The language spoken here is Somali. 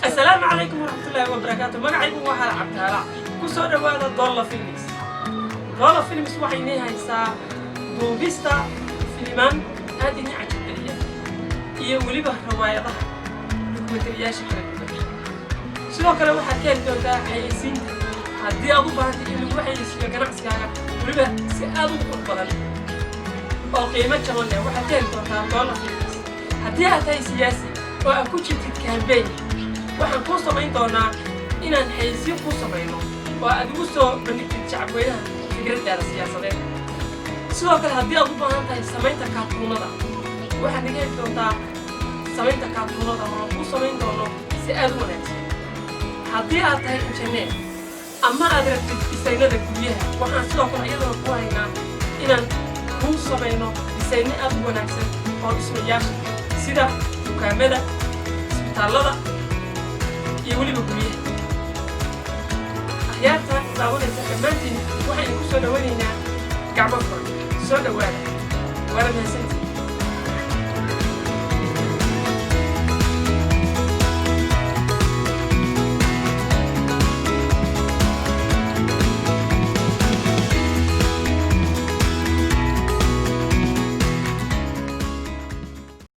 Asalaamu calaykum waraxmatullaahi wabarakaatu. Magacaygu waxaa Cabdihala. Ku soo dhowaada Dolla Films. Dolla Films waxay inii haysaa duubista filimaan aad inii cajabgeliya iyo weliba riwaayadaha, dokumentariyaasha kala duwan. Sidoo kale waxaad ka heli doontaa xayeysiinta, haddii aad u baahantay in lagu xayeysiiyo ganacsigaaga, weliba si aad u qurux badan oo qiimo jaban leh, waxaad ka heli doontaa Dolla Films. Haddii aad tahay siyaasi oo aad ku jirtid campaign, waxaan kuu samayn doonaa inaan xayeysiin kuu samayno oo aad ugu soo bandhigtid shacabweynaha fikraddaada siyaasadeed. Sidoo kale, haddii aad u baahan tahay samaynta kaartuunada, waxaad naga heli doontaa samaynta kaartuunada oo aan kuu samayn doono si aad u wanaagsan. Haddii aad tahay injineer ama aad rabtid dhisaynada guryaha, waxaan sidoo kale iyadana ku haynaa inaan kuu samayno dhisayno aad u wanaagsan oo dhismayaasha sida dukaamada, isbitaallada iyo weliba guryaha. Akhyaarta daawanaysa dhammaantiin, waxaynu ku soo dhawaynaynaa gacmo furan. Soo dhowaada, waana mahadsantihiin.